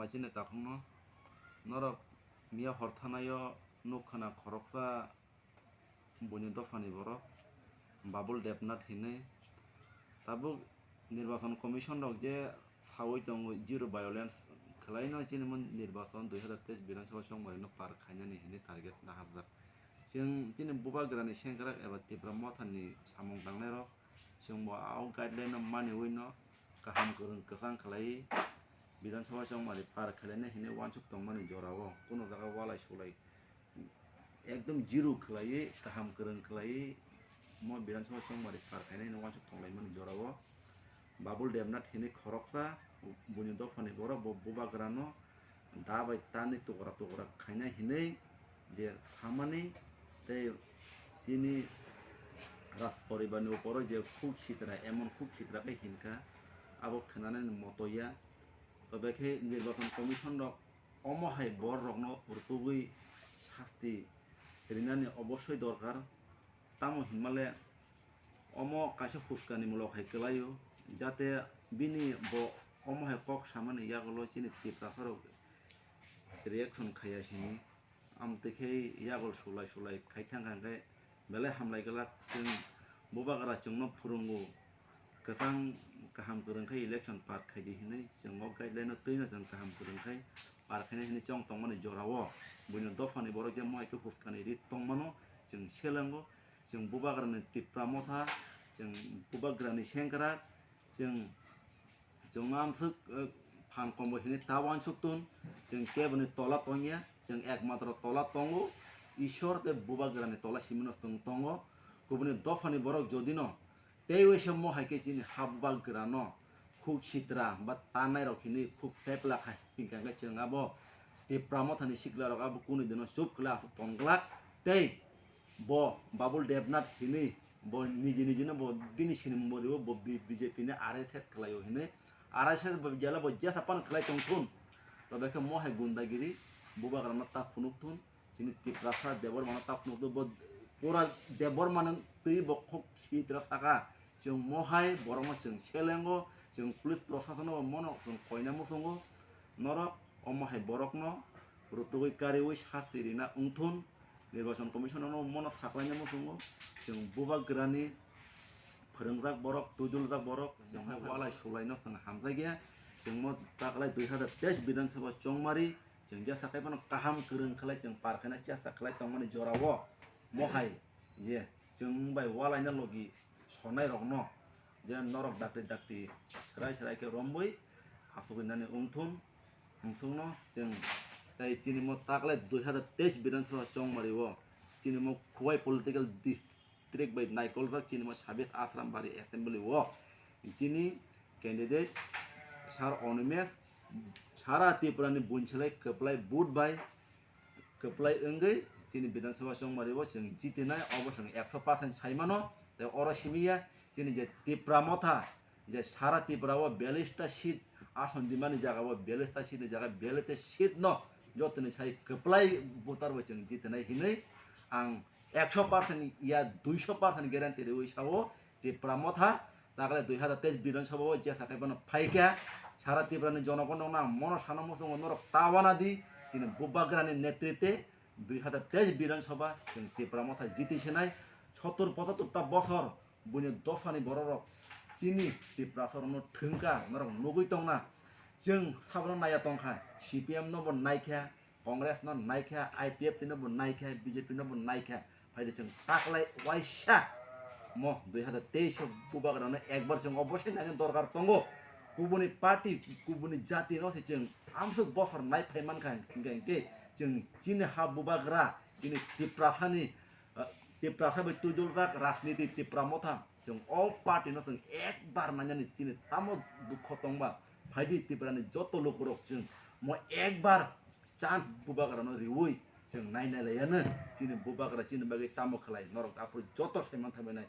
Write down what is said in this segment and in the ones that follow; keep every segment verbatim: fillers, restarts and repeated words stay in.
Machine takhukno norok miya hor thanaio nuk khna khoroksa buini dophani borok Babul Debnath hinwi. Tabuk Nirbachon Commission rok je sawi tongo zero violence khwlaino chini mo nirbachon dui hazar teis Bidhan Sabha chongmarino par khainani hinwi target nahapjak. Chwng chini bubagrani sengkrak eba Tipra Mothani samung tangnairok chwngbo a o guideline no maniwi no kaham kwrwng kwchang khlaiwi Bidhan Sabha chongmari par khlainai hinwi uansuk tongmani jorao kunu jaga walai sulai ekdom zero khlaiwi kaham kwrwng khlaiwi mo Bidhan Sabha chongmari par khainai hinwi uansuk tonglaimani jorao Babul Debnath hinwi khoroksa buini dophani borok bo bubagrano da bai tani tukra tukra khainai hinwi je samani tei chini raj poribarni uporo je khuk sitra, emon khuk sitra khe hinkha, abo khwnanani moto ya. Tobe khe Nirbachon Commission rok omo hai borok rokno rwtugwi sasti rinani obossoi dorkar. Tamo hinmale omo kaisa huskani mulok hai kwlaio, jate bini bo omo hai kok samani yagulo chini Tiprasa rok reaction khaiya sini. Amtwi khe yagul sulai sulai khai thang kha, hwnkhe belai hamlai glak. Chwng bubagra chwngno phwrwngo, kwchang kaham kwrwng khe election par khaidi hinwi chwng o guideline no twino chwng kaham kwrwng khe par khainai hinwi chong tongmani jorao buino dophani borok je mohai khe huskani ri tongmano chwng selengo. Chwng bubagrani Tipra Motha, chwng bubagrani sengkrak, chwng Chwng amswk, eh, phan kombo hinwi ta uansuk tun, chwng keboni tola tongya, chwng ekmatro tola tongo, Ishwar tei bubagrani tola simino chwng tongo. Kubuni dophani borok jodino tei waisa mohai khe chini ha bubagrano khuk sitra ba tanai rok hinwi khuk pepla khai hinkha khe chwng abo Tipra Mothani sikla rok abo kunu dino chup kwlai aswk tong glak tei bo Babul Debnath hinwi bo niji nijino bo bini sinimung bo ribo, bo B-, B J P ni R S S khlaio hinwi. R S S bo gela bo jesa pan khlai tong thun. Tobe khe mohai gundagiri bubagrano ta phunuk thun. Chini Tiprasa Debbarmano ta phunuk thun. Bo pura Debbarmano twi bo khok sitra saka. Chwng mohai borokno chwng selengo, chwng police prosasono bo mono chwng koina muchungo. Norok omo hai borokno rwtugwi kariwi sasti rina wngthun. Nirbachon Commission-o mono saklaina muchungo, chwng bubagrani phwrwngjak borok, twiduljak borok, chwng hai walai sulaino chwng hamjakya. Chwngmo taklai dui hazar teis Bidhan Sabha chongmari, chwng jesa kaiphano kaham kwrwng khlai chwng par khaina chesta khlai tongmani jorao mohai je chwng bai walaina logi sonai rokno je norok dakti dakti serai serai khe romwi asugwi nani wngthun wngsukno chwng tei chini mo taklai dui hazar teis Bidhan Sabha chongmari o chini mo Khowai political district bai naikoljak chini mo sabis Asrambari assembly o chini candidate sir Onimesh sara Tripura ni bunselai kwplai vote bai kwplai wngwi chini Bidhan Sabha chongmari o chwng jitinai, obo chwng ekso percent sai mano. Tei oro simi ya chini je Tipra Motha, je sara Tripura o biyallis ta seat ason dimani jaga o, biyallis ta seat ni jaga biyallis ta seat no jotoni sai kwplai voter bai chwng jitinai hinwi ang ekso percent ya duiso percent guarantee riwi sao. Tipra Motha taklai dui hazar teis Bidhan Sabha o jesa khe bono phaikha. Sara Tripura ni jonogon rokno ang mono sana muchungo norok ta wana di, chini bubagrani netritwe dui hazar teis Bidhan Sabha chwng Tipra Motha jiti sinai. Sottur pochottur ta bosor buini dophani borok rok chini Tiprasa rokno thwngkha, norok nugwi tongna. Chwng sabono naiya tongkha, C P M no bo naikha, Congress no naikha, I P F T no bo naikha, B J P no bo naikha, phaidi chwng taklai waisa mo dui hazar teis o bubagrano ekbar chwng obosai naina dorkar tongo. Kubuni party, kubuni jati no se chwng amsuk bosor nai phai mankha, hinkhe, hinkhe chwng chini ha bubagra, chini Tiprasani, ah, Tiprasa bai twiduljak rajniti Tipra Motha, chwng o party no chwng ekbar nainani chini tamo dukho tongba, phaidi Tripura ni joto lukurok chwng mo ekbar chance bubagrano riwi chwng nai nai laiyano. Chini bubagra chini bagwi tamo khlai, norok aphuru joto saiman thabainai.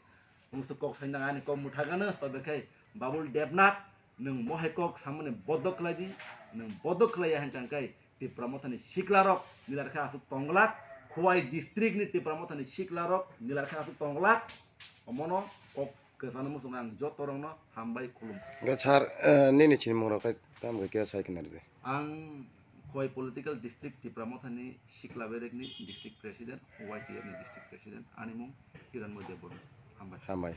Nwng se kok sainang ani kok mwthagano, tobe khai Babul Debnath, nwng mohai kok samani bodok khlai di, nwng bodok khlai ya hinkha khe Tipra Mothani sikla rok nilar khe aswk tong glak, Khowai district ni Tipra Mothani sikla rok nilar khe aswk tong glak. Omono kok kwchangno muchungo ang joto rokno hambai khulum. Ga sir, eh, nini sinimung rok khe tamo khe kisa sai khna rwdi. Ang Khowai political district, Tipra Mothani Sikla Bedekni district president, Y T F ni district president, ani mung Hiranmoy Debbarma. Hambai. Hambai.